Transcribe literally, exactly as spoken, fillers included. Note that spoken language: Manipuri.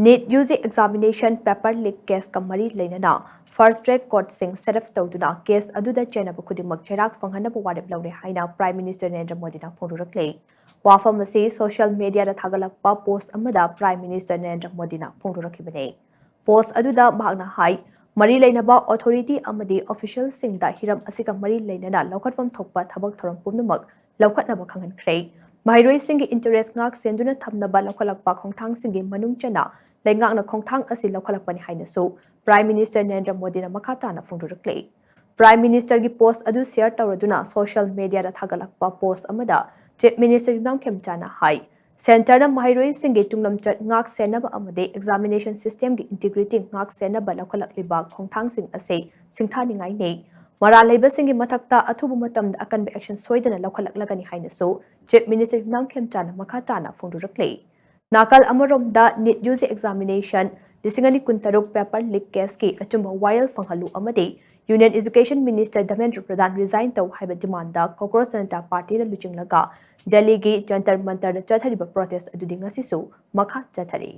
NEET UG examination paper leak case ꯀ ꯃꯔꯤ ꯂꯩꯅꯅ fast track court ꯁꯤꯡ set up ꯇꯧꯗꯨꯅ case ꯑꯗꯨꯗ ꯆꯦꯟꯅꯕ ꯈꯨꯗꯤꯡꯃꯛ ꯆꯩꯔꯥꯛ ꯐꯪꯍꯟꯅꯕ ꯋꯥꯔꯦꯞ ꯂꯧꯔꯦ ꯍꯥꯏꯅ Prime Minister ꯅꯔꯦꯟꯗ꯭ꯔ ꯃꯣꯗꯤꯅ ꯐꯣꯡꯗꯣꯔꯛꯂꯤ꯫ ꯋꯥꯐꯝ ꯑꯁꯤ social media ꯗ ꯊꯥꯒꯠꯂꯛꯄ post ꯑꯃꯗ Prime Minister ꯅꯔꯦꯟꯗ꯭ꯔ ꯃꯣꯗꯤꯅ ꯐꯣꯡꯗꯣꯔꯛꯈꯤꯕꯅꯤ꯫ Post ꯑꯗꯨꯗ ꯃꯍꯥꯛꯅ ꯍꯥꯏ, ꯃꯔꯤ ꯂꯩꯅꯕ authority ꯑꯃꯗꯤ official ꯁꯤꯡꯗ ꯍꯤꯔꯝ ꯑꯁꯤꯒ ꯃꯔꯤ ꯂꯩꯅꯅ ꯂꯧꯈꯠꯐꯝ ꯊꯣꯛꯄ ꯊꯕꯛ ꯊꯧꯔꯝ ꯄꯨꯝꯅꯃꯛ ꯂꯧꯈꯠꯅꯕ ꯈꯪꯍꯟꯈ꯭ꯔꯦ꯫ ꯃꯍꯩꯔꯣꯏꯁꯤꯡꯒꯤ interest ꯉꯥꯛ ꯁꯦꯟꯗꯨꯅ ꯊꯝꯅꯕ ꯂꯧꯈꯠꯂꯛꯄ ꯈꯣꯡꯊꯥꯡꯁꯤꯡꯒꯤ ꯃꯅꯨꯡ ꯆꯟꯅ ꯂꯩꯉꯥꯛꯅ ꯈꯣꯡꯊꯥꯡ ꯑꯁꯤ ꯂꯧꯈꯠꯂꯛꯄꯅꯤ ꯍꯥꯏꯅꯁꯨ Prime Minister ꯅꯔꯦꯟꯗ꯭ꯔ ꯃꯣꯗꯤꯅ ꯃꯈꯥ ꯇꯥꯅ ꯐꯣꯡꯗꯣꯔꯛꯂꯤ꯫ Prime Minister ꯒꯤ post ꯑꯗꯨ share ꯇꯧꯔꯗꯨꯅ social media ꯗ ꯊꯥꯒꯠꯂꯛꯄ post ꯑꯃꯗ Chief Minister ꯌꯨꯝꯅꯥꯝ ꯈꯦꯝꯆꯥꯅ ꯍꯥꯏ, Centre ꯅ ꯃꯍꯩꯔꯣꯏꯁꯤꯡꯒꯤ ꯇꯨꯡꯂꯝꯆꯠ ꯉꯥꯛ ꯁꯦꯟꯅꯕ ꯑꯃꯗꯤ examination system ꯒꯤ integrity ꯉꯥꯛ ꯁꯦꯟꯅꯕ ꯂꯧꯈꯠꯂꯛꯂꯤꯕ ꯈꯣꯡꯊꯥꯡꯁꯤꯡ ꯑꯁꯤ ꯁꯤꯡꯊꯥꯅꯤꯡꯉꯥꯏꯅꯤ꯫ ꯃꯔꯥꯜ ꯂꯩꯕꯁꯤꯡꯒꯤ ꯃꯊꯛꯇ ꯑꯊꯨꯕ ꯃꯇꯝꯗ ꯑꯀꯟꯕ action ꯁꯣꯏꯗꯅ ꯂꯧꯈꯠꯂꯛꯂꯒꯅꯤ ꯍꯥꯏꯅꯁꯨ Chief Minister ꯌꯨꯝꯅꯥꯝ ꯈꯦꯝꯆꯥꯅ ꯃꯈꯥ ꯇꯥꯅ ꯐꯣꯡꯗꯣꯔꯛꯂꯤ꯫ ꯅꯥꯀꯜ ꯑꯃꯔꯣꯝꯗ NEET UG examination ꯂꯤꯁꯤꯡ ꯑꯅꯤ ꯀꯨꯟꯇꯔꯨꯛ paper leak case ꯀꯤ ꯑꯆꯨꯝꯕ ꯋꯥꯌꯦꯜ ꯐꯪꯍꯜꯂꯨ ꯑꯃꯗꯤ Union Education Minister ꯙꯔꯃꯦꯟꯗ꯭ꯔ ꯄ꯭ꯔꯙꯥꯟ resign ꯇꯧ ꯍꯥꯏꯕ demand ꯗ Cockroach Janata Party ꯅ ꯂꯨꯆꯤꯡꯂꯒ ꯗꯦꯜꯂꯤꯒꯤ ꯖꯟꯇꯔ ꯃꯟꯇꯔꯗ ꯆꯠꯊꯔꯤꯕ protest ꯑꯗꯨꯗꯤ ꯉꯁꯤꯁꯨ ꯃꯈꯥ ꯆꯠꯊꯔꯤ꯫